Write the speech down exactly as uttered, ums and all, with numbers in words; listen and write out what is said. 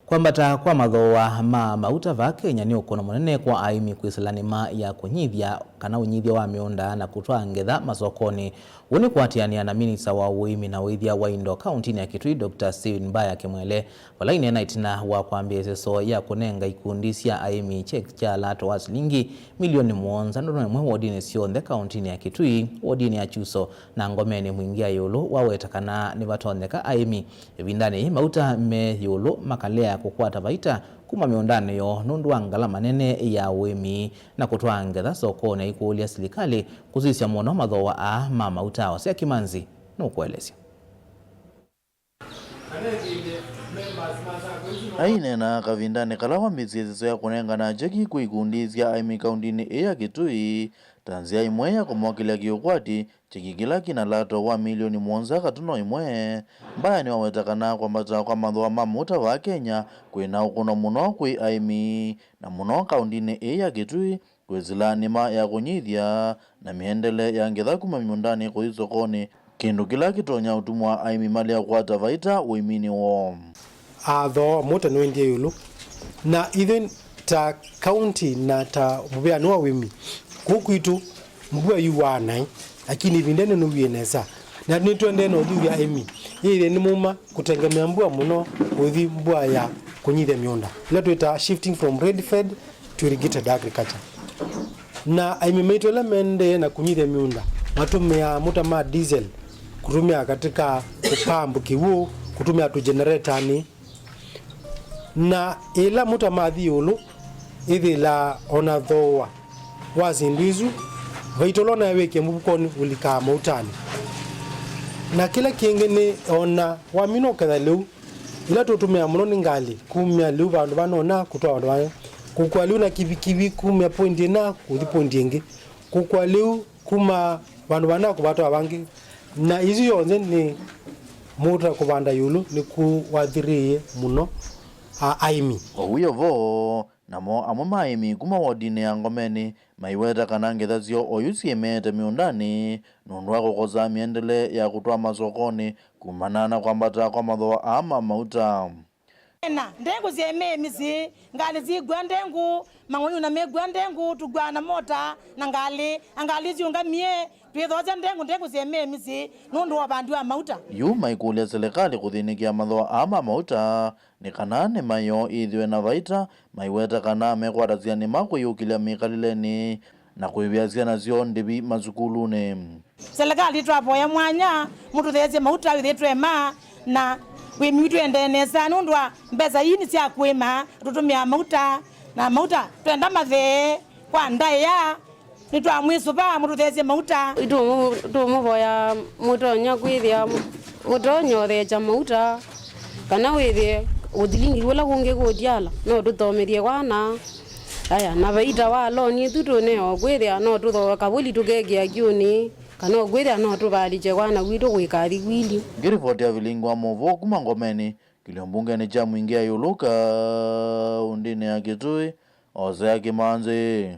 Kwambata kwa mathooa ma mauta vaa Kenya nĩ ũkũno mũnene kwa aĩmi kwĩsĩla nĩma ya kũnyithya kana ũnyithya wa mĩũnda na kũtwaa ngetha masokonĩ. Ũu nĩ kũatĩanĩa na minista wa ũĩmi na ũĩthya wa indo kauntinĩ ya Kitui, Doctor Stephen Mbaya Kimwele, vala aineena ĩtina wa kwambĩĩa ĩseso ya kũnenga ikundi sya aĩmi cheki kya lato wa silingi milioni mũonza ndono ĩmwe wodinĩ syonthe kauntinĩ ya Kitui, wodinĩ ya Chuso na Ngomeni. Mwingĩ aĩ ĩũlũ waweta kana nĩvatonyeka aĩmi ĩvindanĩ yĩĩ mauta me ĩũlũ makalea kũkwata vaita kuma mĩũndanĩ yoo nũndũ wa ngalama nene ya ũĩmi na kũtwaa ngetha sokonĩ, aikũlya silikalĩ kũsisya mũno mathooa aa ma mauta. Osea Kimanzi nũkũelesya. Aineena kavindanĩ kala wambĩĩsye ĩseso ya kũnengana cheki kwĩ ikundi sya aĩmi kauntinĩ ĩĩ ya Kitui, ta nzĩa ĩmwe ya kũmokĩlya kĩũkwati, cheki kĩla kĩna lato wa milioni mũonza katuno ĩmwe. Mbaya nĩwaweta kana kwambata kwa mathooa ma mauta vaa Kenya kwĩna ũkũno mũno kwĩ aĩmi, na mũno kauntinĩ ĩĩ ya Kitui, kwĩsĩla nĩma ya kũnyithya na mĩendele ya ngetha kuma mĩũndanĩ kũthi sokonĩ, kĩndũ kĩla kĩtonya ũtuma aĩmi malea kũkwata vaita ũĩminĩ woo. Athooa mauta nĩwendie ĩũlũ, na ithyĩ ta kaunti na ta mũvĩanĩ wa ũĩmi, kũu kwitũ mbua yuaa naĩ, lakini ĩvinda ĩno nĩwie nesa, na nĩtũendee na ũthuthya aĩmi yĩthĩe nĩmauma kũtengemea mbua mũno kũthi mbua ya kũnyithya mĩũnda, ĩla twĩtaa shifting from rain fed to irrigated agriculture. Na aĩmi maitũ ala maendee na kũnyithya mĩũnda matũmĩaa mauta ma diesel kũtũmĩa katika kũpambu kĩw'ũ kũtũmĩa tũjeneretanĩ. Na ĩla mauta mathi ĩũlũ, ĩthĩlaa o na thooa wa syĩndũ isu, vaita ũla ũnaewĩkie mũvukonĩ ũlikaa mautanĩ. Na kĩla kĩngĩ nĩ o na wamina ũketha lĩu, ĩla tũtũmĩaa mũno nĩ ngalĩ kumya lĩu vandũ vana ũna kũtwaa vandũ vana, kũkua lĩu na kivikivi kumya poindi ĩna kũthi poindi ĩngĩ, kũkua lĩu kuma vandũ vana kũvatwaa vangĩ, na isu yonthe nĩ mauta kũvanda ĩũlũ nĩkũathirĩĩe mũno a-, aĩmi. O wĩ o vo, namo amwe ma aĩmi kuma wodinĩ ya Ngomeni maiweta kana ngetha syoo oyu syĩmeete mĩũndanĩ nũndũ wa kũkosa mĩendele ya kũtwaa masokonĩ kumana na kwambata kwa mathooa aa ma mauta. Na ndengũ syemee mĩsyĩ, ngalĩ syĩkw'a ndengũ, mang'onyu na mekw'a ndengũ, tũkw'aa na mota na ngalĩ, na ngalĩ syĩũngamie, twĩthoosya ndengũ, ndengũ syemee mĩsyĩ nũndũ wa ũvandi wa mauta. Yu maikũlya silikalĩ kũthĩnĩkĩa mathooa aa ma mauta nĩ kana nĩma yoo ĩthĩwe na vaita, maiweta kana mekwatasya nĩma kwĩyũkĩlya mĩkalĩlenĩ na kũĩvĩa syana syoo ndĩvi masukulunĩ. Silikalĩ, twavoya mwanya mũtũtheesye mauta wĩthĩe twema na ũĩmi witũ ũendee nesa, nũndũ wa mbesa ii nĩ sya kũĩma, tũtũmĩaa mauta, na mauta twenda mathee kwa ndaĩa. Nĩtwamwĩsũva mũtũtheesye mauta. Tũmũ-, tũmũvoya mũtonya kwĩthĩa mũtonya ũtheekya mauta, kana wĩthĩe ũthilingi ũla kũngĩ kũtiala no tũthomethye wana. Aya, na vaita wa loni ĩsu tũneo kwĩthĩa no tũthooe kavũli tũkekĩa kyũnĩ, kana ũkwĩthĩa no tũvalĩkye kwana witũ kũikathi kwili. Ngĩrivoti ya vilingi wa maũvoo kuma Ngomeni, kĩlio mbungenĩ kya Mwingĩ ya ĩũlũ kaũndĩnĩ ya Kitui, Osea Kĩmanzi.